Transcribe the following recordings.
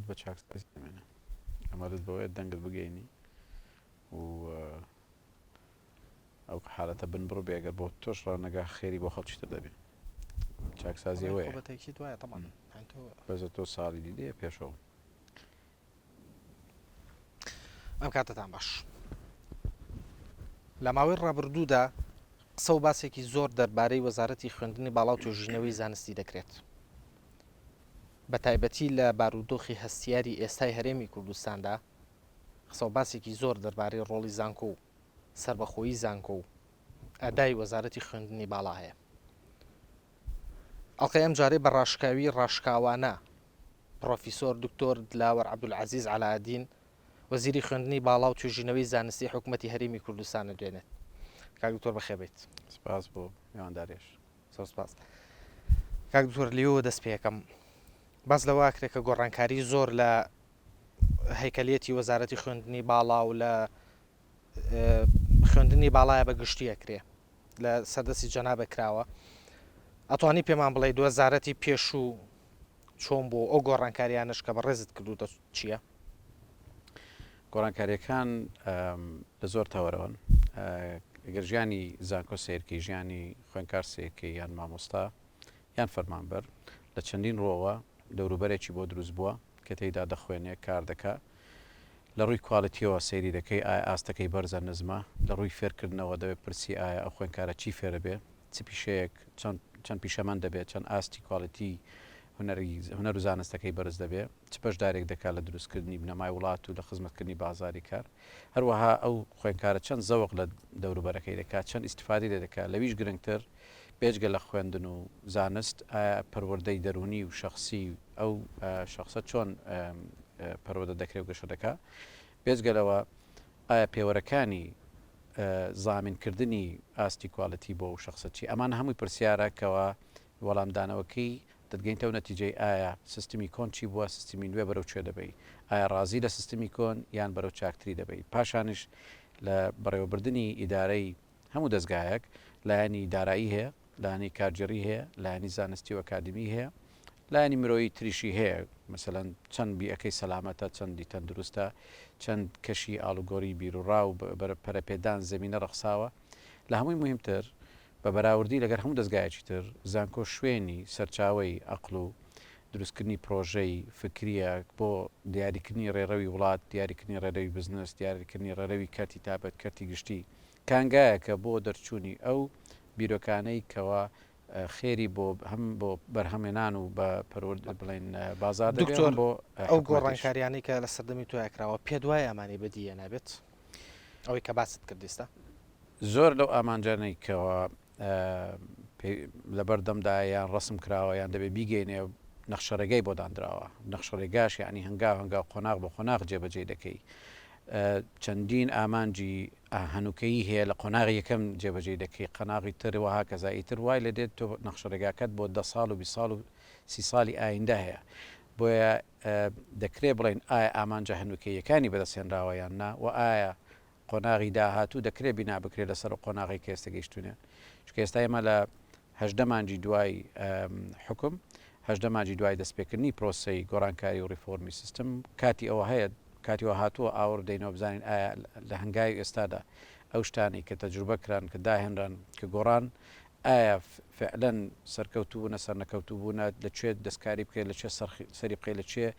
ئەمەلت بە چاکسازی نامێنێ. ئەمەلت بەوەیە دەنگت بگەینی و ئەو حالەتە بنبڕ بێ گەر بۆ تۆش ڕانەگا خێری بۆ خەڵکی تر دەبێ. چاکسازی ئەوەیە. خۆ بە تەئکید وایە تەبعەن. یانی تۆ بەس تۆ ساڵی دی دێ پێشەوە. ئەم کاتەتان باش. لە ماوەی ڕابردوودا قسە و باسێکی زۆر دەربارەی وەزارەتی خوێندنی باڵا و توێژینەوەی زانستی دەکرێت. بە تایبەتی لە بارودۆخی هەستیاری ئێستای هەرێمی کوردستاندا قسە و باسێکی زۆر دەربارەی ڕۆڵی زانکۆ و سەربەخۆیی زانکۆ و ئەدای وەزارەتی خوێندنی باڵا هەیە. ئەڵقەی ئەمجارەی بە ڕاشکاوی ڕاشکاوانە پڕۆفیسۆر دکتۆر دلاوەر عەبدولعەزیز عەلائەدین وەزیری خوێندنی باڵا و توێژینەوەی زانستی حکومەتی هەرێمی کوردستان ئەدوێنێت. کاک دکتۆر بەخێربێیت. سپاس بۆ میوانداریش. زۆر سپاس. کاک دکتۆر لێوە دەست پێکەم. باس لەوە ئەکرێت کە گۆڕانکاری زۆر لە هەیکەلیەتی وەزارەتی خوێندنی باڵا و لە خوێندنی باڵایە بە گشتی ئەکرێ لە سەردەستی جەنابە کراوە ئەتوانی پێمان بڵێ وەزارەتی پێشوو چۆن بوو ئەو گۆڕانکاریانەش کە بەڕێزت کردوتە چییە؟ گۆڕانکاریەکان لە زۆر تەوەرەوەن گەر ژیانی زانکۆ سیرکەی ژیانی خوێنکار سیرکەی یان مامۆستا یان فەرمانبەر لە چەندین ڕۆوە دەوروبەرێکی بۆ دروست بووە کە تێیدا دەخوێنێ کار دەکا لە ڕووی کوالیتیەوە سەیری دەکەی ئایا ئاستەکەی بەرزە نزمە لە ڕووی فێرکردنەوە دەبێ پرسی ئایا ئەو خوێندکارە چی فێرە بێ چ پیشەیەک چەند چەند پیشەمەند دەبێ چەند ئاستی کوالیتی هونەری هونەر و زانستەکەی بەرز دەبێ چ بەشدارێک دەکات لە دروستکردنی بنەمای وڵات و لە خزمەتکردنی بازاری کار هەروەها ئەو خوێندکارە چەند زەوق لە دەوروبەرەکەی دەکات چەند ئیستیفادەی لێ دەکات لەویش گرنگتر بێجگە لە خوێندن و زانست ئایا پەروەردەی دەروونی و شەخسی ئەو شەخسە چۆن پەروەردە دەکرێ و گەشە دەکا؟ بێجگە لەوە ئایا پێوەرەکانی زامینکردنی ئاستی کوالیتی بۆ ئەو شەخسە چیە؟ ئەمانە هەمووی پرسیارە کەوا وەڵامدانەوەکەی دەتگەینتەوە نەتیجەی ئایا سیستمی کۆن چی بووە، سیستمی نوێ بەرەو کوێ دەبەی؟ ئایا ڕازی لە سیستمی کۆن یان بەرەو چاکتری دەبەی؟ پاشانیش لە بەڕێوەبردنی ئیدارەی هەموو دەزگایەک لایەنی دارایی هەیە، لایەنی کارگێڕی هەیە، لایەنی زانستی و ئەکادیمی هەیە، لایەنی مرۆیی تریشی هەیە، مەسەلەن چەند بیئەکەی سەلامەتە، چەندی تەندروستە، چەند کەشی ئاڵوگۆری بیروڕا و پەرەپێدان زەمینە ڕەخساوە. لە هەمووی موهیمتر بە بەراوردی لەگەر هەموو دەزگایەکی تر، زانکۆ شوێنی سەرچاوەی ئەقڵ و دروستکردنی پرۆژەی فکرییە بۆ دیاریکردنی ڕێڕەوی وڵات، دیاریکردنی ڕێرەوی بزنس، دیاریکردنی ڕێرەوی کەرتی تابەت، کەرتی گشتی، کانگایەکە بۆ دەرچوونی ئەو بیرۆکانەی کەوا خێری بۆ هەم بۆ بەرهەمێنان و بە پەروەردە بڵێن بازار دەبێ دکتۆر هەم بۆ ئەو حکومەتیش. گۆڕانکاریانەی کە لە سەردەمی تۆیا کراوە پێت وایە ئەمانی بەدی هێنابێت؟ ئەوەی کە باست کرد ئیستا. زۆر لەو ئامانجانەی کەوا لەبەردەمدایە یان ڕەسم کراوە یان دەبێ بیگەینێ نەخشەڕێگای بۆ دانراوە نەخشەڕێگاش یعنی هەنگاو هەنگاو قۆناغ بە قۆناغ جێبەجێ دەکەی چەندین ئامانجی هەنوکەیی هەیە لە قۆناغی یەکەم جێبەجێی دەکەی قەناغی تر وەها کەزا ئیتر وای لێ دێت تۆ نەخشەڕێگاکەت بۆ دە ساڵ و 20 ساڵ و سی ساڵی ئایندە هەیە بۆیە دەکرێ بڵێین ئایا ئامانجە هەنوکەییەکانی بەدەستهێنراوە یان نا و ئایا قۆناغی داهاتوو دەکرێت بینا بکرێت لەسەر ئەو قۆناغەی کە ئێستا گەیشتوونە چونکە ئێستا ئێمە لە 18 مانگی دوای حکم 18 مانگی دوای دەستپێکردنی پرۆسەی گۆڕانکاری و ڕیفۆرمی سیستم کاتی ئەوە هەیە کاتی ئەوە هاتووە ئاوڕ بدەینەوە بزانین ئایا لە هەنگاوی ئێستادا ئەو شتانەی کە تەجروبە کران کە داهێنران کە گۆڕان ئایا فعلەن سەرکەوتوو بوونە سەرنەکەوتوو بوونە لە کوێ دەستکاری بکرێت لە کوێ سەری بخەی لە کوێ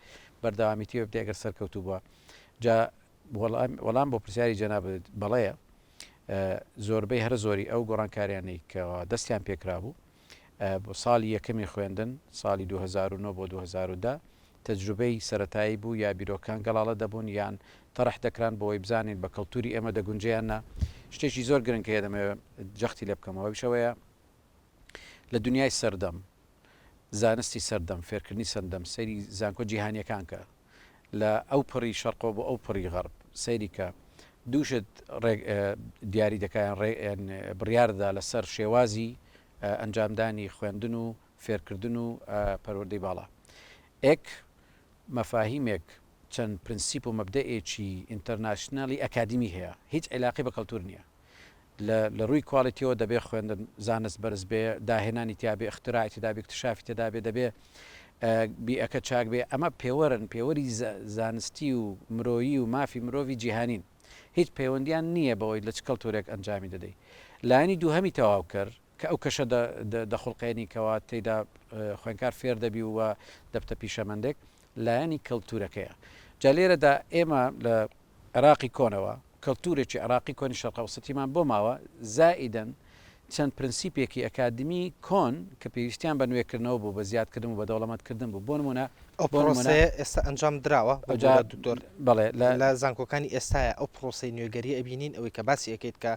بەردەوامیی پێ بدەی ئەگەر سەرکەوتوو بووە جا وەڵام بۆ پرسیاری جەنابت بەڵێیە. زۆربەی هەرە زۆری ئەو گۆڕانکاریانەی کەوا دەستیان پێکرابوو بۆ ساڵی یەکەمی خوێندن ساڵی 2009 بۆ 2010 تەجروبەی سەتایی بوو یا بیرۆکان گەڵاڵە دەبوون یان تەرح دەکران بۆی بزانین بە کەلتوری ئێمە دەگونجێیان نا شتێکی زۆر گرنگ هەیە دەمەوێت جەختی لێ بکەمەوە ئەویش ئەوەیە لە دنیای سەردەم زانستی سەردەم فێرکردنی سەردەم سەیری زانکۆ جیهانیەکان کە لە ئەو پەڕی شەرقەوە بۆ ئەو پەڕی غەرب سەیری کە دوو شت ڕێک دیاری دەکا یان ڕێ یان بڕیار دەدا لەسەر شێوازی ئەنجامدانی خوێندن و فێرکردن و پەروەردەی باڵا. ئێک مەفاهیمێک چەند پرنسیپ و مەبدەئێکی ئینتەرناشنالی ئەکادیمی هەیە هیچ عیلاقەی بە کەلتور نییە. لە لە ڕووی کوالیتیەوە دەبێ خوێندن زانست بەرز بێ، داهێنانی تیا بێ، ئیختراعی تێدا بێ، ئیکتشافی تێدا بێ، دەبێ. بیئەکە چاک بێ، ئەمە پێوەرن، پێوەری زانستی و مرۆیی و مافی مرۆڤی جیهانین. هیچ پەیوەندیان نییە بەوەی لە چ کەڵتورێک ئەنجامی دەدەی. لایەنی دووهەمی تەواوکەر کە ئەو کەشە دەخوڵقێنی کەوا تێیدا خوێندکار فێر دەبی و دەبتە پیشەمەندێک، لایەنی کەڵتورەکەیە. جا لێرەدا ئێمە لە عێراقی کۆنەوە کەڵتورێکی عێراقی کۆنی شەرق ئەوسەتیمان بۆ ماوە، زائیدەن چەند پرنسیپێکی ئەکادمی کۆن کە پێویستیان بە نوێکردنەوە بوو، بە زیادکردن بوو، بە دەوڵەمەندکردن بوو، بۆ نموونە ئەو بۆ نموونە. پڕۆسەیە ئێستا ئەنجام دراوە؟ ئەوجا ببورە دکتۆر، بەڵێ لە. لە زانکۆکانی ئێستایا ئەو پڕۆسەی نوێگەرییە ئەبینین، ئەوەی کە باسی ئەکەیت کە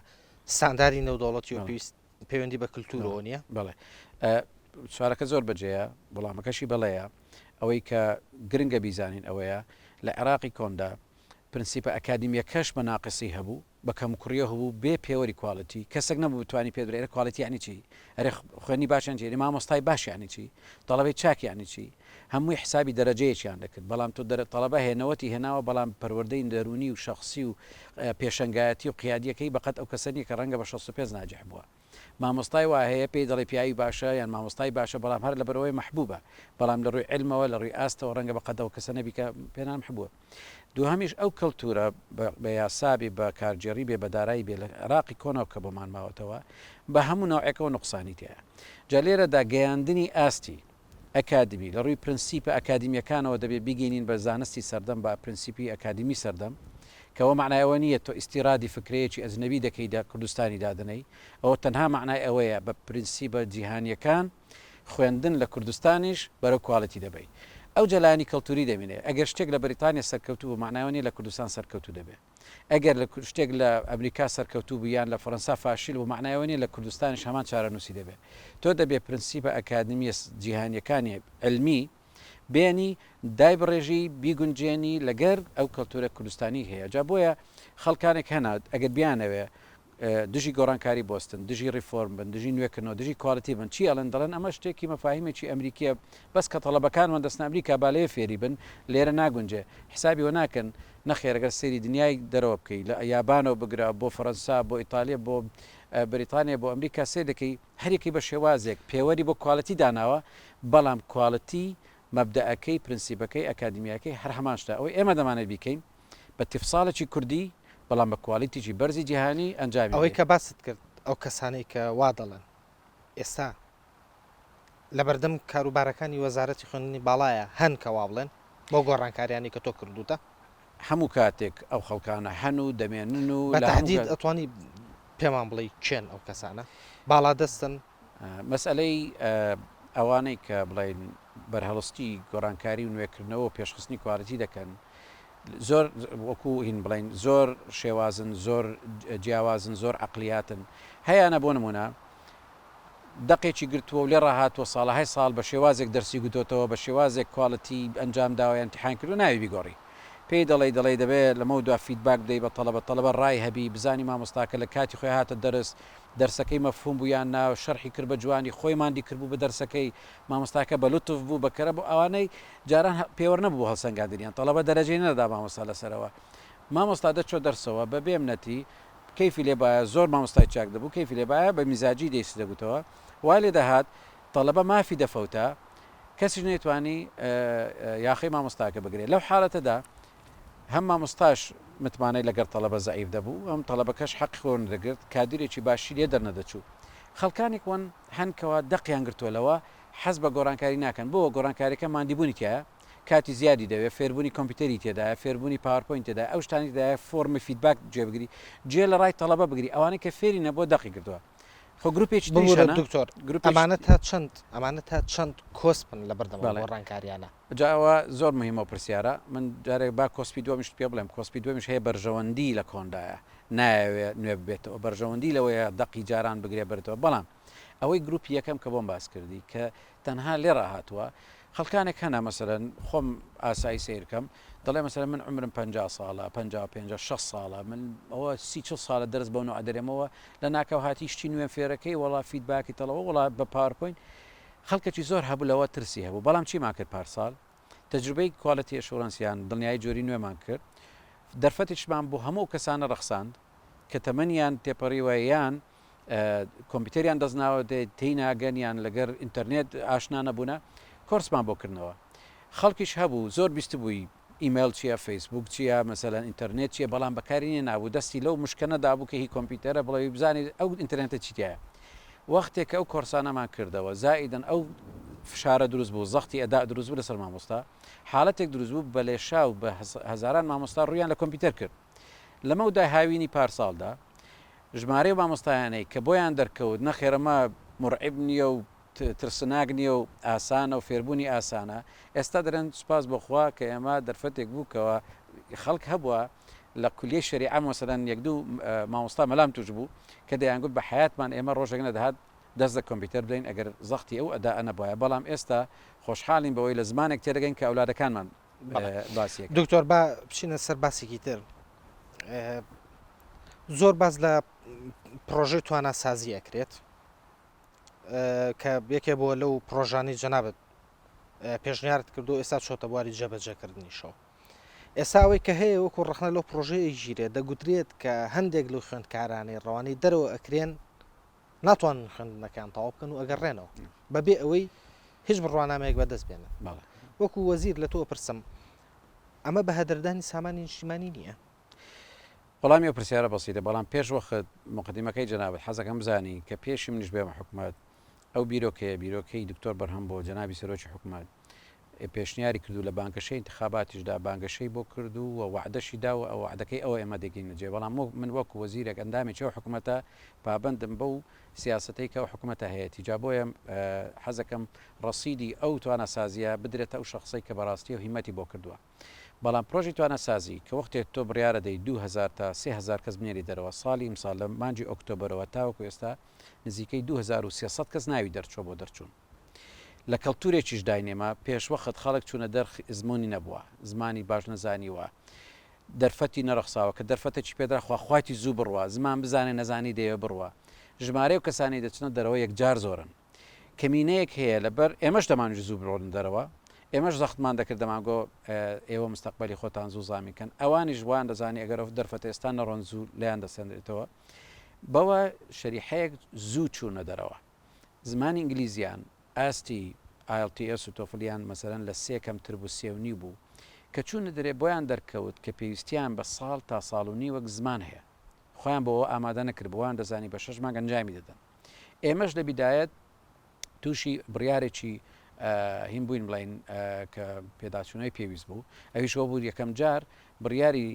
ستانداری نێودەوڵەتی و بەڵێ. پێویست پەیوەندی بە بەڵێ کلتورەوە نییە؟ بەڵێ سوالەکە زۆر بەجێیە، وەڵامەکەشی بەڵێیە. ئەوەی کە گرنگە بیزانین ئەوەیە لە عێراقی کۆندا پرنسیپە ئەکادیمیەکەش بە ناقسی هەبوو، بە کەموکوڕیەوه بوو، بێ پێوەری quality، کەسێک نەبوو بتوانی پێت بڵێ ئەرێ quality یانی چی؟ ئەرێ خوێندنی باش یانی چی؟ ئەرێ مامۆستای باش یانی چی؟ تەڵەبەی چاک یانی چی؟ هەمووی حسابی دەرەجەیەکیان دەکرد، بەڵام تۆ دەرە تەڵەبە هەیە نەوەتی هێناوە بەڵام پەروەردەی دەروونی و شەخسی و پێشەنگایەتی و قیادیەکەی بەقەد ئەو کەسە نیە کە ڕەنگە بە 65 ناجح بووە. مامۆستای وا هەیە پێی دەڵێی پیاوی باشە یان مامۆستای باشە بەڵام هەر لەبەرئەوەی مەحبوبە بەڵام لە ڕووی عیلمەوە لە ڕووی ئاستەوە ڕەنگە بە قەد ئەو کەسە نەبی کە پێنان محبوبە دووهەمیش ئەو کەلتورە بە یاسا بێ بە کارگێڕی بێ بە دارایی بێ لە عێراقی کۆنەوە کە بۆمان ماوەتەوە بە هەموو نەوعێکەوە نوقسانی تیایە جا لێرەدا گەیاندنی ئاستی ئەکادمی، لە ڕووی پرنسیپە ئەکادیمییەکانەوە دەبێ بیگەینین بە زانستی سەردەم، بە پرنسیپی ئەکادیمی سەردەم، کە ئەوە مەعنای ئەوە نییە تۆ ئیستیرادی فکرەیەکی ئەجنەبی دەکەی دە کوردستانی دادەنێی، ئەوە تەنها مەعنای ئەوەیە بە پرنسیبە جیهانییەکان خوێندن لە کوردستانیش بەرەو quality دەبەی. ئەوجا لایەنی کەڵتووری دەمینێ. ئەگەر شتێک لە بەریتانیا سەرکەوتوو بوو مەعنای ئەوە نییە لە کوردستان سەرکەوتوو دەبێ. ئەگەر لە شتێک لە ئەمریکا سەرکەوتوو بوو یان لە فەرەنسا فاشیل بوو مەعنای ئەوە نیە لە کوردستانیش هەمان چارەنووسی دەبێ. تۆ دەبێ پرنسیپە ئەکادمییە جیهانییەکانی عیلمی بێنی دایبڕێژی بیگونجێنی لەگەر ئەو کەلتورە کوردستانی هەیە. جا بۆیە خەڵکانێک هەنە ئەگەر بیانەوێ دژی گۆڕانکاری بوەستن، دژی ڕیفۆرم بن، دژی نوێکردنەوە، دژی quality بن، چی ئەڵێن؟ دەڵێن ئەمە شتێکی مەفاهیمێکی ئەمریکییە، بەس کە تەڵەبەکانمان دەچنە ئەمریکا با لەوێ فێری بن، لێرە ناگونجێ. حسابی وە ناکەن، نەخێر ئەگەر سەیری دنیای دەرەوە بکەی، لە یابانەوە بگرە بۆ فەرەنسا، بۆ ئیتالیا، بۆ بەریتانیا، بۆ ئەمریکا سەیر دەکەی هەر یەکەی بە شێوازێک پێوەری بۆ quality داناوە، بەڵام quality مەبدەئەکەی، پرنسیپەکەی، ئەکادیمیاکەی هەر هەمان شتە. ئەوەی ئێمە دەمانەوێت بیکەین، بە تفساڵێکی کوردی بەڵام بە quality ێکی بەرزی جیهانی ئەنجامی ئەوەی بدەین. کە باست کرد ئەو کەسانەی کە وا دەڵێن ئێستا لەبەردەم کاروبارەکانی وەزارەتی خوێندنی باڵایە هەن کە وا بڵێن بەو گۆڕانکاریانەی کە تۆ کردووتە؟ هەموو کاتێک ئەو خەڵکانە هەن و دەمێنن و بە لە هەموو تەحدید کات. ئەتوانی پێمان بڵێی کێن ئەو کەسانە؟ باڵادەستن؟ مەسئەلەی ئەوانەی کە بڵێین بەرهەڵستی گۆڕانکاری و نوێکردنەوە و پێشخستنی quality دەکەن زۆر وەکو هین بڵێین زۆر شێوازن زۆر جیاوازن زۆر عەقلیاتن هەیانە بۆ نمونە دەقێکی گرتووە و لێ ڕاهاتووە ساڵەهای ساڵ بە شێوازێک دەرسی گوتۆتەوە بە شێوازێک quality ئەنجام داوە یان امتحان کردووە ناوی بیگۆڕی پێی دەڵێی دەڵێی دەبێ لەمەو دوا feedback بدەی بە تەڵەبە تەڵەبە ڕای هەبی بزانی مامۆستاکە لە کاتی خۆی هاتە دەرس دەرسەکەی مەفهوم بوو یان نا شەرحی کرد بە جوانی خۆی ماندی کرد بوو بە دەرسەکەی مامۆستاکە بە لوتف بوو بە کەرە بوو ئەوانەی جاران پێوەر نەبوو بۆ هەڵسەنگاندنیان تەڵەبە دەرەجەی نەدەدا مامۆستا لەسەرەوە مامۆستا دەچۆ دەرسەوە بە بێ منەتی کەیفی لێ بایە زۆر مامۆستای چاک دەبوو کەیفی لێ بایە بە میزاجی دەیسی دەگوتەوە وای لێ دەهات تەڵەبە مافی دەفەوتا کەسیش نەیتوانی یاخەی مامۆستاکە بگرێت لەو حالەتەدا هەم مامۆستاش متمانەی لەگەڵ تەڵەبە زەعیف دەبوو هەم تەڵەبەکەش حەقی خۆی وەرنەدەگرت کادیرێکی باشی لێ دەرنەدەچوو خەڵکانێک وەن هەن کەوا دەقیان گرتووە لەوە حەز بە گۆڕانکاری ناکەن بۆ گۆڕانکاریەکە ماندیبوونی تیایە کاتی زیادی دەوێت فێربوونی کۆمپیوتەری تێدایە فێربوونی PowerPoint تێدایە ئەو شتانی تێدایە فۆرمی feedback جێ بگری جێ لە ڕای تەڵەبە بگری ئەوانەی کە فێری نەبووە دەقی گرتووە خۆ گروپێکی تریش ببورە هەنە دکتۆر گروپێکی ئەمانە تا چەند ئەمانە تا چەند کۆسپن لەبەردەم ئەو بەڵێ گۆڕانکاریانە؟ جا ئەوە زۆر مهمە ئەو پرسیارە من جارێک با کۆسپی دووەمیشت پێ بڵێم کۆسپی دووەمیش هەیە بەرژەوەندی لە کۆندایە نایەوێ نوێ ببێتەوە بەرژەوەندی لەوەیە دەقی جاران بگرێ بەرێتەوە بەڵام ئەوەی گروپی یەکەم کە بۆم باس کردی کە تەنها لێ ڕاهاتووە خەڵکانێک هەنە مەسەلەن خۆم ئاسایی سەیر کەم دەڵێ مەسەلەن من عومرم 50 ساڵە 55 60 ساڵە من ئەوە سی چل ساڵە دەرس بەو نوعە دەرێمەوە لە ناکاو هاتی شتی نوێم فێرەکەی وەڵا feedback ی تەڵەوە وەڵا بە PowerPoint خەڵکێکی زۆر هەبوو لەوە ترسی هەبوو بەڵام چیمان کرد پارساڵ تەجروبەی quality assurance یان دڵنیایی جۆری نوێمان کرد دەرفەتێکمان بۆ هەموو ئەو کەسانە ڕەخساند کە تەمەنیان تێپەڕیوە یان کۆمپیوتەریان دەست ناوە تێی ناگەن یان لەگەر ئینتەرنێت ئاشنا نەبوونە. کۆرسمان بۆ کردنەوە. خەڵکیش هەبوو زۆر بیستبووی ئیمەیڵ چییە، فەیسبووک چییە، مەسەلەن ئینتەرنێت چییە، بەڵام بەکاری نەهێنابوو، دەستی لەو مشکە نەدابوو کە هی کۆمپیوتەرە بڵێ بزانێت ئەو ئینتەرنێتە چی تیایە. وەختێک کە ئەو کۆرسانەمان کردەوە، زائیدەن ئەو فشارە دروست بوو، زەختی ئەداء دروست بوو لەسەر مامۆستا، حاڵەتێک دروست بوو بە لێشاو بە هەزاران مامۆستا ڕوویان لە کۆمپیوتەر کرد. لە مەودای هاوینی پارساڵدا ژمارەی ئەو مامۆستایانەی کە بۆیان دەرکەوت نەخێر ئەمە مورعیب نییە و ترسناک نییە و ئاسانە و فێربوونی ئاسانە، ئێستا دەرێن سوپاس بۆ خوا کە ئێمە دەرفەتێک بوو کەوا خەڵک هەبووە لە کولیەی شەریعە مەسەلەن یەک دوو مامۆستا مەلام تووش بوو کە دەیانگوت بە حەیاتمان ئێمە ڕۆژێک نەدەهات دەست لە کۆمپیوتەر بدەین ئەگەر زەختی ئەو ئەدائە نەبوایە، بەڵام ئێستا خۆشحاڵین بەوەی لە زمانێک تێدەگەین کە ئەولادەکانمان باسی ئەکەن. دکتۆر با بچینە سەر باسێکی تر زۆر باس لە پرۆژەی تواناسازی ئەکرێت کە یەکێ بووە لەو پرۆژانی جەنابەت پێشنیارت کردو ئێستا چۆتە بواری جێبەجێکردنیشەوە ئێستا ئەوەی کە هەیە وەکو ڕەخنە لەو پرۆژەیە گیرێت دەگوترێت کە هەندێک لەو خوێندکارانەی ڕەوانەی دەرەوە ئەکرێن ناتوانن خوێندنەکەیان تەواو بکەن و ئەگەڕێنەوە بەبێ ئەوەی هیچ بڕوانامەیەک بەدەست بێنن. وەکو وەزیر لە تۆ ئەپرسم ئەمە بە هەدەردانی سامانی نیشتیمانی نییە؟ وەڵامی ئەو پرسیارە بەسیتە، بەڵام پێش وەخت موقەدیمەکەی جەنابت حەزەکەم بزانی کە پێشی منیش بێمە حکومەت ئەو بیرۆکەیە بیرۆکەی دکتۆر بەرهەم بۆ جەنابی سەرۆکی حکومەت پێشنیاری کرد و لە بانگەشەی ئینتخاباتیشدا بانگەشەی بۆ کرد و وەعدەشی دا و وەعدەکەی ئەوە ئێمە دەگەینە جێ، بەڵام من وەکو وەزیرێک ئەندامێکی ئەو حکومەتە پابەندم بەو سیاسەتەی کە ئەو حکومەتە هەیەتی، جا بۆیە حەزەکەم ڕەسیدی ئەو تواناسازییە بدرێتە ئەو شەخسەی کە بەڕاستی ئەو هیمەتی بۆ کردووە. بەڵام پرۆژەی تواناسازی کە وەختێ تۆ بڕیارەدەی 2000 تا 3000 کەس بنێری دەرەوە، ساڵی ئیمساڵ لە مانگی ئۆکتۆبەرەوە تاوەکو ئێستا نزیکەی 2300 کەس ناوی دەرچووە بۆ دەرچوون. لە کەڵتورێکیش داین ئێمە پێشوەخت خەڵک چوونە دەر ئزموونی نەبووە، زمانی باش نەزانیوە، دەرفەتی نەڕەخساوە، کە دەرفەتێکی پێدرا خوا خواتی زوو بڕوا، زمان بزانێ نەزانی دەیەوێ بڕوا. ژمارەی ئەو کەسانەی دەچنە دەرەوە یەکجار زۆرن. کەمینەیەک هەیە لەبەر ئێمەش دەمانویست زوو بڕۆنە دەرەوە، ئێمەش زەختمان دەکرد دەمانگۆ ئێوە مستەقبەلی خۆتان زوو زامین کەن، ئەوانیش وایان دەزانی ئەگەر ئەو دەرفەتە ئێستا نەڕۆن زوو لێیان دەسەنرێتەوە. بەوە شەریحەیەک زوو چوونە دەرەوە. زمانی ئینگلیزیان ئاستی IELTS و تۆفلیان مەسەلەن لە سێ کەمتر بوو سێ و نیو بوو کە چوونە دەرێ بۆیان دەرکەوت کە پێویستیان بە ساڵ تا ساڵ و نیوەک زمان هەیە خۆیان بۆ ئەوە ئامادە نەکردبوو وایان دەزانی بە شەش مانگ ئەنجامی دەدەن ئێمەش لە بیدایەت تووشی بڕیارێکی هین بووین بڵین کە پێداچوونەوەی پێویست بوو ئەویش ئەوە بوو یەکەم جار بڕیاری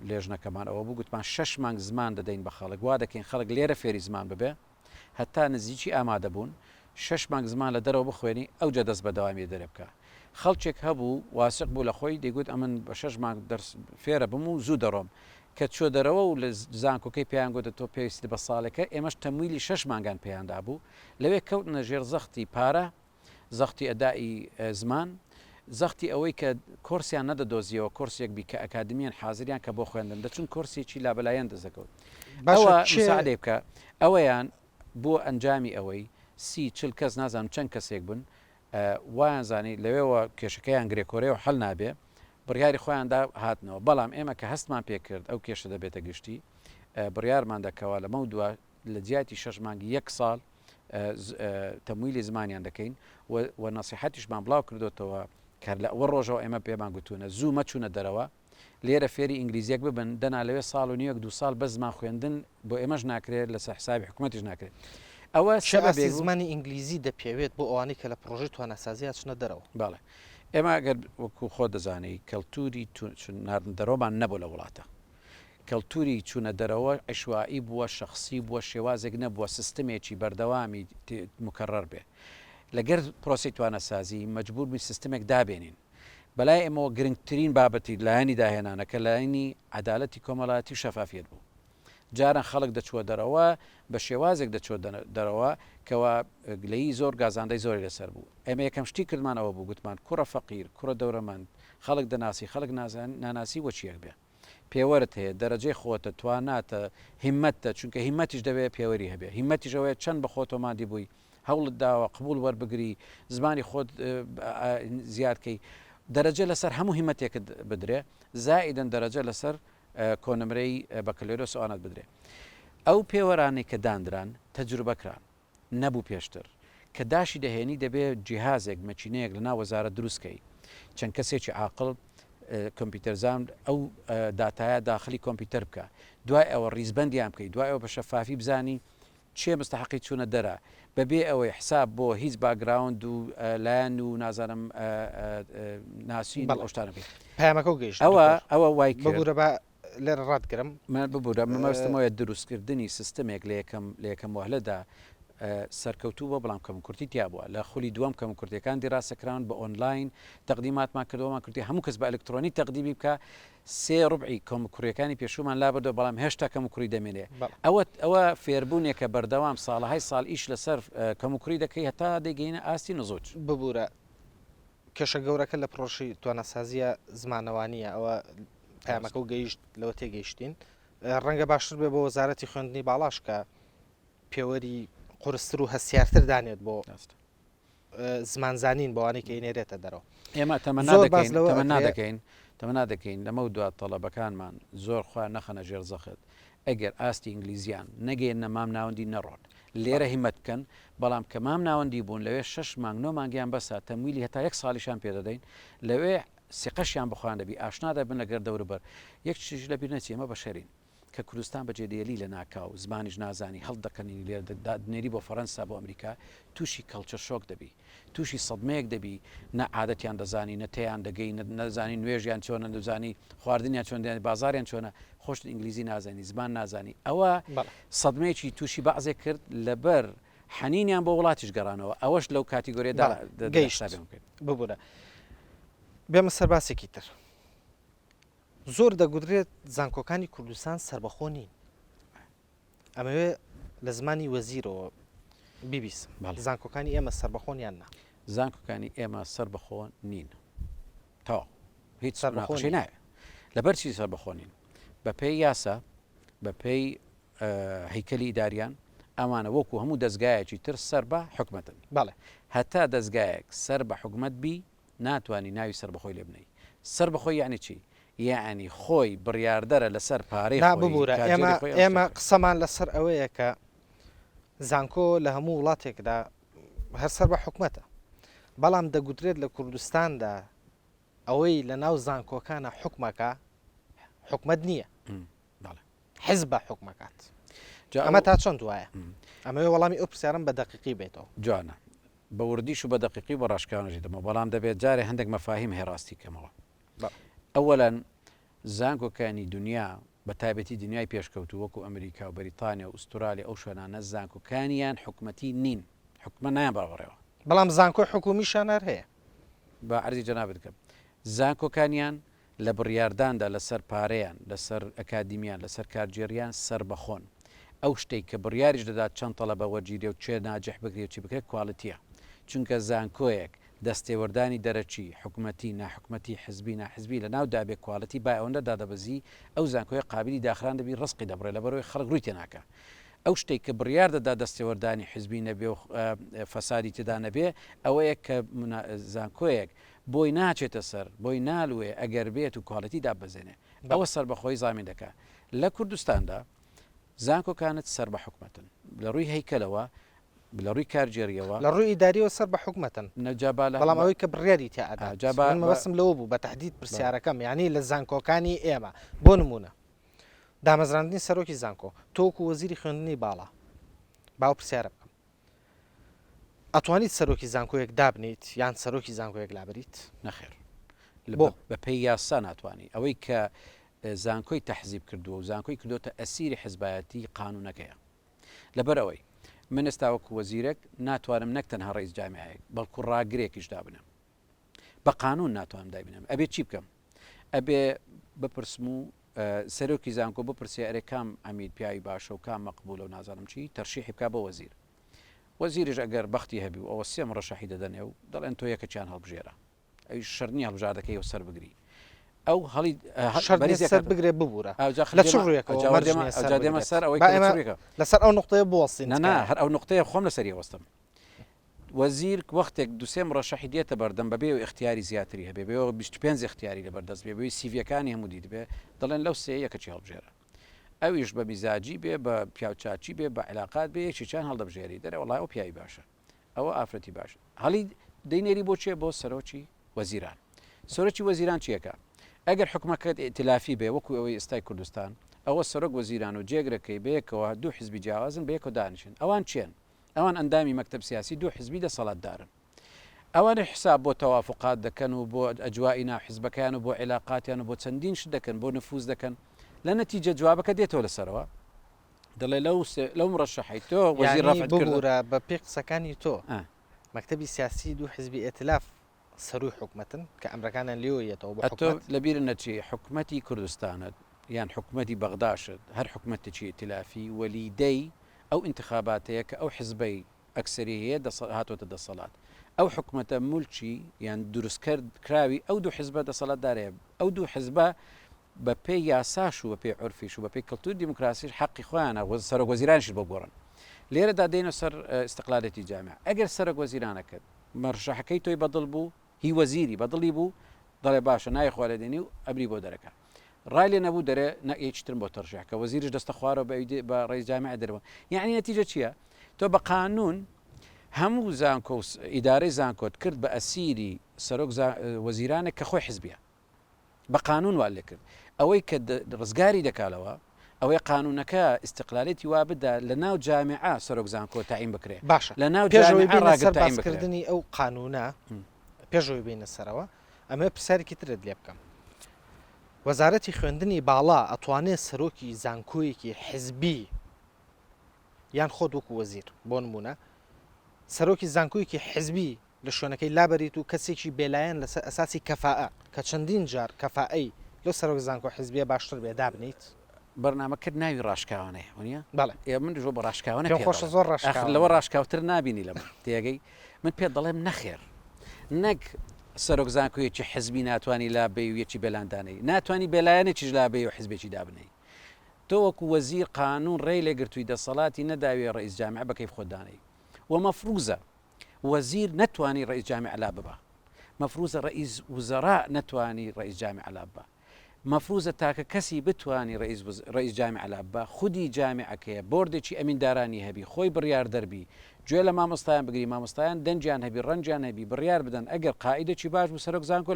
لێژنەکەمان ئەوە بوو گوتمان شەش مانگ زمان دەدەین بە خەڵک وا دەکەین خەڵک لێرە فێری زمان ببێ هەتا نزیکی ئامادەبوون شەش مانگ زمان لە دەرەوە بخوێنی ئەوجا دەست بە دەوامی دەرێ بکە. خەڵکێک هەبوو واسق بوو لە خۆی دەیگوت ئەمن بە شەش مانگ دەرس فێرە بم و زوو دەڕۆم. کە چووە دەرەوە و لە زانکۆکەی پێیان گوت تۆ پێویستت بە ساڵێکە ئێمەش تەمویلی شەش مانگان پێیان دابوو. لەوێ کەوتنە ژێر زەختی پارە زەختی ئەدائی زمان، زەختی ئەوەی کە کۆرسیان نەدەدۆزیەوە کۆرسێک بی کە ئەکادمیەن حازریان کە بۆ خوێندن دەچون کۆرسێکی لابەلایان دەست دەکەوت باشە ئەوە کێ مساعدەی بکە ئەوەیان بۆ ئەنجامی ئەوەی سی چل کەس نازانم چەند کەسێک بوون وایان زانی لەوێوە کێشەکەیان گرێکۆرەیە و حەل نابێ بڕیاری خۆیان دا هاتنەوە بەڵام ئێمە کە هەستمان پێ کرد ئەو کێشە دەبێتە گشتی بڕیارمان دا کەوا لەمەو دوا لە جیاتی شەش مانگ یەک ساڵ تەمویلی زمانیان دەکەین و نەسیحەتیشمان بڵاو کردۆتەوە کە لە ئەوە ڕۆژەوە ئێمە پێمان گوتوونە زوو مەچوونە دەرەوە لێرە فێری ئینگلیزیەک ببن دەنا لەوێ ساڵ و نیوەک دوو ساڵ بەس زمان خوێندن بۆ ئێمەش ناکرێت لەسەر حسابی حکوومەتیش ناکرێت ئەوە چ ئاستی سەبەبێک بوو. زمانی ئینگلیزی دەپێوێت بۆ ئەوانەی کە لە پڕۆژەی تواناسازی ئەچنە دەرەوە؟ بەڵێ ئێمە ئەگەر وەکو خۆت دەزانی کەلتوری ناردن دەرەوەمان نەبوو لە وڵاتە کەلتوری چوونە دەرەوە عیشوائی بووە، شەخسی بووە، شێوازێک نەبووە سیستمێکی بەردەوامی موکەڕەر بێ. لەگەر پرۆسەی تواناسازی مەجبوور بووین سیستمێک دابێنین. بەلای ئێمەوە گرنگترین بابەتی لایەنی داهێنانەکە لایەنی عەدالەتی کۆمەڵایەتی و شەفافیەت بوو. جاران خەڵک دەچووە دەرەوە بە شێوازێک دەچووە دەرەوە کەوا گلەیی زۆر گازاندەی زۆری لەسەر بوو. ئێمە یەکەم شتی کردمان ئەوە بوو گوتمان کوڕە فەقیر، کوڕە دەورەمەند، خەڵک دەناسی، خەڵک ناناسی وەچیەک بێ. پێوەرت هەیە، دەرەجەی خۆتە، تواناتە، هیمەتتە، چونکە هیمەتیش دەبێ پێوەری هەبێ، هیمەتیش ئەوەیە چەند بە خۆتەوە ماندی بووی، هەوڵت داوە قبوڵ وەربگری، زمانی خۆت زیاد کەی، دەرەجە لەسەر هەموو هیمەتێکت بدرێ، زائیدەن دەرەجە لەسەر کۆنمرەی بەکەلۆریۆس و ئەوانەت بدرێ. ئەو پێوەرانەی کە داندران، تەجروبە کران. نەبوو پێشتر. کە داشی دەهێنی دەبێ جیهازێک مەکینەیەک لە ناو وەزارەت دروست کەی چەند کەسێکی عاقڵ کۆمپیوتەرزان ئەو داتایە داخلی کۆمپیوتەر بکە دوای ئەوە ڕیزبەندیان بکەی دوای ئەوە بە شەفافی بزانی کێ مستحقی چوونە دەرە بەبێ ئەوەی حساب بۆ هیچ background و لایەن و نازانم ناسین و ئەو شتانە بکەی. پەیامەکەو گەیشت ئەوە دکتۆر. ئەوە وای کرد. ببورە با لێرە ڕاتگرم. من ببورە مەبەستم ئەوەیە دروستکردنی سیستمێک لە یەکەم لە یەکەم وەهلەدا سەرکەوتوو بووە بەڵام کەموکورتی تیا بووە لە خولی دووەم کەموکورتیەکان دیراسە کراون بە ئۆنلاین تەقدیماتمان کردووە کردی هەموو کەس بە ئەلکترۆنی تەقدیمی بکە سێ ڕوبعی کەموکوڕیەکانی پێشوومان لابردووە بەڵام هێشتا کەموکوڕی دەمێنێ ئەوە ئەوە فێربوونێکە بەردەوام ساڵەهای ساڵ ئیش لەسەر کەموکوڕی دەکەی هەتا دەیگەینە ئاستی نزوج. ببورە کێشە گەورەکە لە پڕۆژەی تواناسازییە زمانەوانییە ئەوە پەیامەکە و گەیشت لەوە تێگەیشتین ڕەنگە باشتر بێ بۆ وەزارەتی خوێندنی باڵاش کە پێوەری قورستر و هەستیارتر دانێت بۆ زمانزانین بەوانەی کە ئەینێرێتە دەرەوە. ئێمە تەمەنا زۆر باس دەکەین لەوە تەمەنا ئەکرێ. دەکەین تەمەنا دەکەین لەمەو دوا تەڵەبەکانمان زۆر خۆیان نەخەنە ژێر زەخت ئەگەر ئاستی ئینگلیزیان نەگەیەننە مام ناوەندی نەڕۆن لێرە هیمەت بکەن بەڵام کە مام ناوەندی بوون لەوێ شەش مانگ نۆ مانگیان بەسە تەمویلی هەتا یەک ساڵیشان پێ دەدەین لەوێ سیقەشیان بەخۆیان دەبی ئاشنا دەبن لەگەر دەوروبەر یەک شتیش لەبیر نەچی ئێمە بەشەرین کە کوردستان بەجێ دێلی لە ناکاو زمانیش نازانی هەڵتدەکەنی لێرە دادنێری بۆ فەرەنسا بۆ ئەمریکا توشی culture shock دەبی توشی سەدمەیەک دەبی نە عادەتیان دەزانی نە تێیان دەگەی نە نەزانی نوێژیان چۆنە نەزانی خواردنیان چۆن دەیان بازاریان چۆنە خۆشت ئینگلیزی نازانی زمان نازانی ئەوە بەڵێ. سەدمەیەکی توشی بەعزێک کرد لەبەر حەنینیان بۆ وڵاتیش گەڕانەوە ئەوەش لەو category یەدا بەڵێ گەیشت حسابیان بکەین. ببورە بێمە سەر باسێکی تر. زۆر دەگوترێت زانکۆکانی کوردستان سەربەخۆ نین. ئەمەوێ لە زمانی وەزیرەوە بیبیسم. بەڵێ. زانکۆکانی ئێمە سەربەخۆن یان نا؟ زانکۆکانی ئێمە سەربەخۆ نین. تەواو. هیچ سەربەخۆ مناقەشەی نین. ناوێ. لەبەر چی سەربەخۆ نین؟ بەپێی یاسا، بەپێی هەیکەلی ئیداریان، ئەمانە وەکو هەموو دەزگایەکی تر سەر بە حکومەتن. بەڵێ. هەتا دەزگایەک سەر بە حکومەت بی، ناتوانی ناوی سەربەخۆی لێ بنێی. سەربەخۆی یەعنی چی؟ یەعنی خۆی بڕیاردەرە لەسەر پارەی نا خۆی، ببورە کارگێری ئێمە خۆی ئەم ئێمە شتەی خۆی. قسەمان لەسەر ئەوەیە کە زانکۆ لە هەموو وڵاتێکدا هەر سەر بە حکومەتە بەڵام دەگوترێت لە کوردستاندا ئەوەی لە ناو زانکۆکانە حکومەکە حکومەت نییە بەڵێ. حزبە حکومەکات جا ئەمە ئەو تا چەند وایە؟ ئەمەوێ وەڵامی ئەو پرسیارەم بە دەقیقی بێتەوە. جوانە. بە وردیش و بە دەقیقی و بە ڕاشکاوانەش دەمەوە، بەڵام دەبێت جارێ هەندێک مەفاهیم هەیە ڕاستی کەمەوە. ئەوەلەن زانکۆکانی دونیا بە تایبەتی دونیای پێشکەوتوو وەکو ئەمریکا و بەریتانیا و ئوسترالیا ئەو شوێنانە زانکۆکانیان حکومەتی نین، حکومەت نایان بەڕێوە. بەڵام زانکۆی حکومیشیان هەر هەیە. با عەرزی جەنابت بکەم زانکۆکانیان لە بڕیارداندا لەسەر پارەیان، لەسەر ئەکادیمیان، لەسەر کارگێڕیان سەربەخۆن. ئەو شتەی کە بڕیاریش دەدات چەند تەڵەبە وەرگیرێ و کێ ناجح بکرێ و چی بکرێ quality یە. چونکە زانکۆیەک دەستێوەردانی دەرەکی، حکومەتی، ناحکومەتی، حزبی، ناحزبی لە ناو دابێ quality با ئەوەندە دادەبەزی ئەو زانکۆیە قابیلی داخران دەبی ڕزقی دەبڕێ لەبەرئەوەی خەڵک ڕووی تێناکا. ئەو شتەی کە بڕیار دەدا دەستێوەردانی حزبی نەبێ و فەسادی تێدا نەبێ ئەوەیە کە زانکۆیەک بۆی ناچێتە سەر، بۆی نالوێ ئەگەر بێت و quality داببەزێنێ. ئەوە سەربەخۆیی زامین دەکا. لە کوردستاندا زانکۆکانت سەر بە حکومەتن. لە ڕووی هەیکەلەوە، لە ڕووی کارگێڕییەوە. لە ڕووی ئیدارییەوە سەر بە حکومەتن. نە جا با لە. بەڵام ئەوەی کە بڕیاری تیا ئەدات. جا با. من مەبەستم لەوە بوو بە تەحدید پرسیارەکەم یانی لە زانکۆکانی ئێمە بۆ نموونە دامەزراندنی سەرۆکی زانکۆ تۆ وەکوو وەزیری خوێندنی باڵا با ئەو پرسیارە بکەم. ئەتوانیت سەرۆکی زانکۆیەک دابنێیت یان سەرۆکی زانکۆیەک لابەریت؟ نەخێر. بۆ؟ بە پێی یاسا ناتوانی. ئەوەی کە زانکۆی تەحزیب کردووە و زانکۆی کردۆتە ئەسیری حزبایەتی قانونەکەیە. لەبەر ئەوەی من ئێستا وەکو وەزیرێک ناتوانم نەک تەنها ڕەئیس جامیعەیەک بەڵکو ڕاگرێکیش دابنێم. بە قانون ناتوانم دایبنێم. ئەبێ چی بکەم؟ ئەبێ بپرسم و سەرۆکی زانکۆ بپرسێ ئەرێ کام عەمید پیاوی باشە و کام مەقبولە و نازانم چی تەرشیحی بکا بۆ وەزیر. وەزیریش ئەگەر بەختی هەبی و ئەوە سێ مڕەشەحی دەدەنێ و دەڵێن تۆ یەکەکیان هەڵبژێرە. ئەویش شەرت نییە هەڵبژاردەکەی ئەو سەر بگری. ئەو هەڵی شەرت نییە سەر بگرێ ببورە. لە چ ڕوویەکەوە مەرج نییە سەر دێمە بگرێت؟ سەر ئەوەی با کە لە چ ئێمە ڕوویەکە. لەسەر ئەو نوقتەیە بوەستین نا نا تکایە. هەر ئەو نوقتەیە خۆم لەسەری ئەوەستم. وەزیر وەختێک دوسێ مڕەشەحی دێتە بەردەم بەبێ ئەوەی ئیختیاری زیاتری هەبێ، بەبێ ئەوەی 25 ئیختیاری لەبەر دەست بێ، بەبێ سیڤیەکانی هەموو دیتبێ، دەڵێن لەو سێ یەکەکی هەڵبژێرە. ئەویش بە میزاجی بێ، بە پیاوچاکی بێ، بە عیلاقات بێ، یەکێکیان هەڵدەبژێری، دەرێ وەڵای ئەو پیاوی باشە. ئەوە ئافرەتی باش هەڵی دەینێری بۆ چێ بۆ سەرۆکی وەزیران سەرۆکی وەزیران چیەکە ئەگەر حکومەکەت ئیتلافی بێ وەکو ئەوەی ئێستای کوردستان ئەوە سەرۆک وەزیران و جێگرەکەی بەیەکەوە دوو حزبی جیاوازن بەیەکەوە دانیشن ئەوان چێن ئەوان ئەندامی مەکتەب سیاسی دوو حزبی دەسەڵاتدارن ئەوانیش حساب بۆ تەوافوقات دەکەن و بۆ ئەجوائی ناو حزبەکەیان و بۆ عیلاقاتیان و بۆ چەندین شت دەکەن بۆ نفوز دەکەن لە نەتیجە جوابەکە دێتەوە لەسەرەوە دەڵێ لەو لەو مڕەشەحەی تۆ وەزیر یانی ڕەفعت کردە ببورە بە پێی قسەکانی تۆ ئا. مەکتەبی سیاسی دوو حزبی ئێتلاف سەرووی حکومەتن کە ئەمرەکانیان لێوە یەتەوە بۆ ئەتۆ حکومەت. لە بیرت نەچێ حکومەتی کوردستانت یان حکومەتی بەغداشت هەر حکومەتێکی ئیتلافی وەلیدەی ئەو ئینتخاباتەیە کە ئەو حزبەی ئەکسەری هەیە هاتۆتە دەسەڵات. ئەو حکومەتە مولکی یان دروستکەر کراوی ئەو دوو حزبە دەسەڵاتدارەیە. ئەو دوو حزبە بە پێی یاساش و بە پێی عورفیش و بە پێی کەلتوری دیموکراسیش حەقی خۆیانە و سەرۆک وەزیرانیشت بۆ بگۆڕن. لێرەدا دێینە سەر ئیستقلالێتی جامیعە. ئەگەر سەرۆک وەزیرانەکەت مەرشەحەکەی تۆی بەدڵ بوو، هی وەزیری بەدڵی بوو، دەڵێ باشە ناوی خوا لێ دێنی و ئەمری بۆ دەرەکا. ڕای لێ نەبوو دەرێ نە یەکی ترم بۆ تەرشیح کە وەزیریش دەستە خوارەوە بە ئەوی بە ڕئیس جامیعە دەرەوە. یەعنی نەتیجە چییە؟ تۆ بە قانوون هەموو زانکۆ و ئیدارەی زانکۆت کرد بە ئەسیری سەرۆک وەزیرانێک کە خۆی حزبیە. بە قانوون وا لێ کرد. ئەوەی کە ڕزگاری دەکا لەوە ئەوەیە قانوونەکە ئیستقلالێتی وا بدا لە ناو جامیعە سەرۆک زانکۆ تەعین بکرێ. باشە لە ناو پێش ئەوەی جامیعە بێینە ڕاگر سەر تەعین بکرێ. باسکردنی ئەو قانوونە پێش ئەوەی بێینە سەرەوە ئەمەوێ پرسیارێکی ترت لێ بکەم. وەزارەتی خوێندنی باڵا ئەتوانێ سەرۆکی زانکۆیەکی حزبی یان خۆت وەکو وەزیر بۆ نمونە سەرۆکی زانکۆیەکی حزبی لە شوێنەکەی لابەریت و کەسێکی بێلایەن لەسەر ئەساسی کەفائە کە چەندین جار کەفائەی لەو سەرۆک زانکۆ حزبیە باشتر بێ دابنیت؟ بەرنامەکەت ناوی ڕاشکاوانەیە وەنیە؟ بەڵێ. ئێ من زۆر بە ڕاشکاوانە پێم پێت خۆشە دەڵێم. زۆر ئاخر ڕاشکاوانە لەوە بێت. ڕاشکاوتر نابینی لە من تێگەی؟ من پێت دەڵێم نەخێر نەک سەرۆک زانکۆیەکی حزبی ناتوانی لابەی و یەکی بێلان دانێی ناتوانی بێلایەنێکیش لابەی و حزبێکی دابنێی تۆ وەکو وەزیر قانون ڕێی لێگرتووی دەسەڵاتی نەداویە ڕئیس جامعە بە کەیف خۆت دانێی و مەفروزە وەزیر نەتوانی ڕئیس جامعە لاببا مەفروزە ڕئیس وزەرا نەتوانی ڕئیس جامعە لاببا مەفروزە تاکە کەسی بتوانی رئیس رئیس جامیعە لاببا خودی جامیعەکەیە بۆردێکی ئەمیندارانی هەبی خۆی بڕیاردەر بی گوێ لە مامۆستایان بگری مامۆستایان دەنگیان هەبی ڕەنگیان هەبی بڕیار بدەن ئەگەر قائیدێکی باش بوو سەرۆک زانکۆ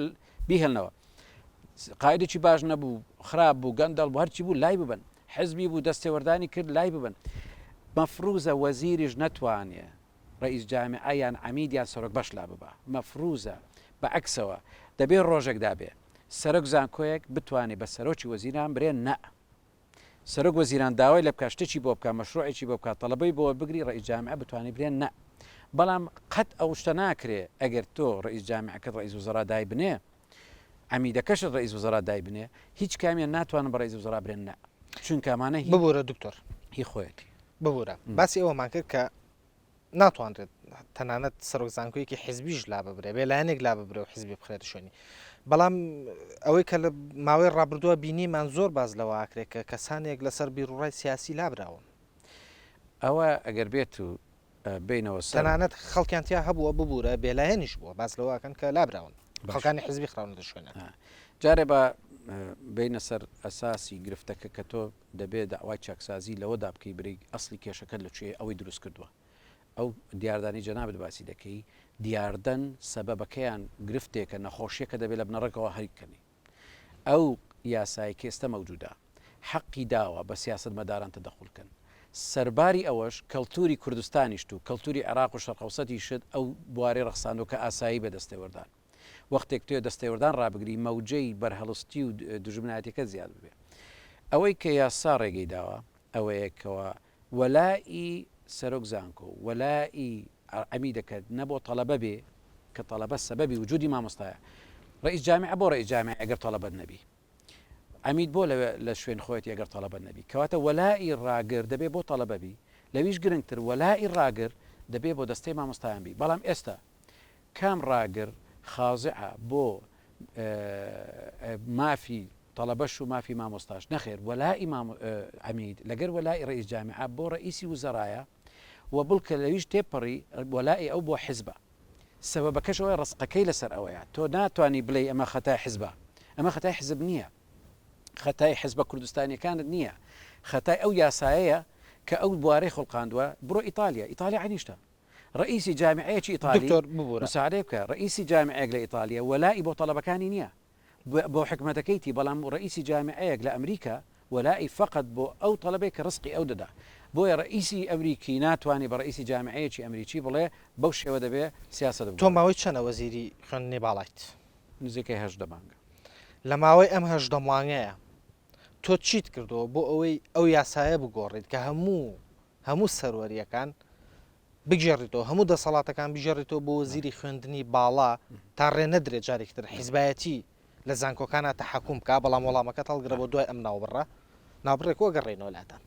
بیهێلنەوە قائیدێکی باش نەبوو خراپ بوو گەندەڵ بوو هەرچی بوو لای ببەن حزبی بوو دەستێوەردانی کرد لای ببەن مەفروزە وەزیریش نەتوانێ رئیس جامیعە یان عەمید یان سەرۆک بەش لاببا مەفروزە بە عەکسەوە دەبێ ڕۆژێک دابێ سەرۆک زانکۆیەک بتوانێ بە سەرۆکی وەزیران برێ نە سەرۆک وەزیران داوای لێ بکا شتێکی بۆ بکا مەشروعێکی بۆ بکا تەڵەبەی بۆ بگری رئیس جامیعە بتوانێ برێ نە بەڵام قەت ئەو شتە ناکرێ ئەگەر تۆ رئیس جامیعەکەت رئیس وزرا دایبنێ عەمیدەکەشت رئیس وزرا دایبنێ هیچ کامیان ناتوانن بە رئیس وزرا برێن نە چونکە ئەمانە هی ببورە دکتۆر هی خۆیەتی. ببورە باسی ئەوەمان کرد کە ناتوانرێت تەنانەت سەرۆک زانکۆیەکی حزبیش لاببرێ بێ لایەنێک لاببرێ و حزبی بخرێتە شوێنی بەڵام ئەوەی کە لە ماوەی ڕابردووە بینیمان زۆر باز لەوە ئاکرێت کە کەسانێک لەسەر بیروڕای سیاسی لابراون. ئەوە ئەگەر بێت و بێینەوە سەر. تەنانەت خەڵکیان تیا هەبووە ببورە بێلایەنیش بووە باس لەوە ئەکەن کە لابراون خەڵکانی حزبی خراونەتە شوێنیان. جارێ با بێینە سەر ئەساسی گرفتەکە کە تۆ دەبێ دەعوای چاکسازی لەوەدا بکەی برێی ئەسڵی کێشەکەت لە کوێیە ئەوەی دروست کردووە ئەو دیاردانەی جەنابت باسی دەکەی دیاردەن سەبەبەکەیان گرفتێکە نەخۆشیەکە دەبێ لە بنەڕەکەوە هەریبکەنی ئەو یاسای کە ئێستا مەوجودە حەقی داوە بە سیاسەتمەداران تەدەخول کەن سەرباری ئەوەش کەڵتوری کوردستانیشت و کەڵتوری عێراق و شەرقەوسەتیشت ئەو بوارەی ڕەخساندوە کە ئاسایی بێ دەستێوەردان وەختێک تۆ دەستێوەردان ڕابگری مەوجەی بەرهەڵستی و دوژمنایەتیەکەت زیاد ببێ. ئەوەی کە یاسا ڕێگەی داوە ئەوەیە کەوا وەلائی سەرۆک زانکۆ و وەلائی عەمیدەکەت نە بۆ تەڵەبە بێ کە تەڵەبە سەبەبی وجودی مامۆستایە ڕئیس جامیعە بۆ ڕئیس جامیعە ئەگەر تەڵەبەت نەبی عەمید بۆ لەوێ لە شوێن خۆیەتی ئەگەر تەڵەبە نەبی کەواتە وەلائی ڕاگر دەبێ بۆ تەڵەبە بی لەویش گرنگتر وەلائی ڕاگر دەبێ بۆ دەستەی مامۆستایان بی بەڵام ئێستا کام ڕاگر خازعە بۆ مافی تەڵەبەش و مافی مامۆستاش؟ نەخێر وەلائی عەمید لەگەر وەلائی ڕەئیس جامیعە بۆ ڕەئیسی وزەرایە و بڵکە لەویش تێپەڕی وەلائی ئەو بۆ حزبە سەبەبەکەش ئەوەیە ڕزقەکەی لەسەر ئەوەیە تۆ ناتوانی بڵێی ئەمە خەتای حزبە ئەمە خەتای حزب نییە خەتای حزبە کوردستانیەکانت نییە خەتای ئەو یاسایەیە کە ئەو بوارەی خوڵقاندوە بڕۆ ئیتالیا ئیتالیا عەینیشتە. ڕئیسی جامیعەیەکی ئیتالی دکتۆر ببورە. مساعدەی بکە ڕئیسی جامیعەیەک لە ئیتالیە وەلائی بۆ تەڵەبەکانی نیە بۆ حکومەتەکەیتی بەڵام ڕئیسی جامیعەیەک لە ئەمریکا وەلائی فەقەت بۆ ئەو تەڵەبەی کە ڕزقی ئەو دەدا بۆیە ڕئیسی ئەمریکی ناتوانی بە ڕئیسی جامیعەیەکی ئەمریکی بڵێ بەو شێوە دەبێ سیاسەت تۆ بگۆڕی. ماوەی چەنە وەزیری خوێندنی باڵایت؟ نزیکەی 18 مانگە. لە ماوەی ئەم 18 مانگەیە تۆ چیت کردووە بۆ ئەوەی ئەو یاسایە بگۆڕیت کە هەموو هەموو سەروەرییەکان بگێڕیتەوە، هەموو دەسەڵاتەکان بگێڕیتەوە بۆ وەزیری خوێندنی باڵا تا ڕێ نەدرێت جارێکی تر حیزبایەتی لە زانکۆکانا تەحەکوم بکا، بەڵام وەڵامەکەت هەڵگرە بۆ دوای ئەم ناوبڕە، ناوبڕێک وەگەڕێینەوە لاتان.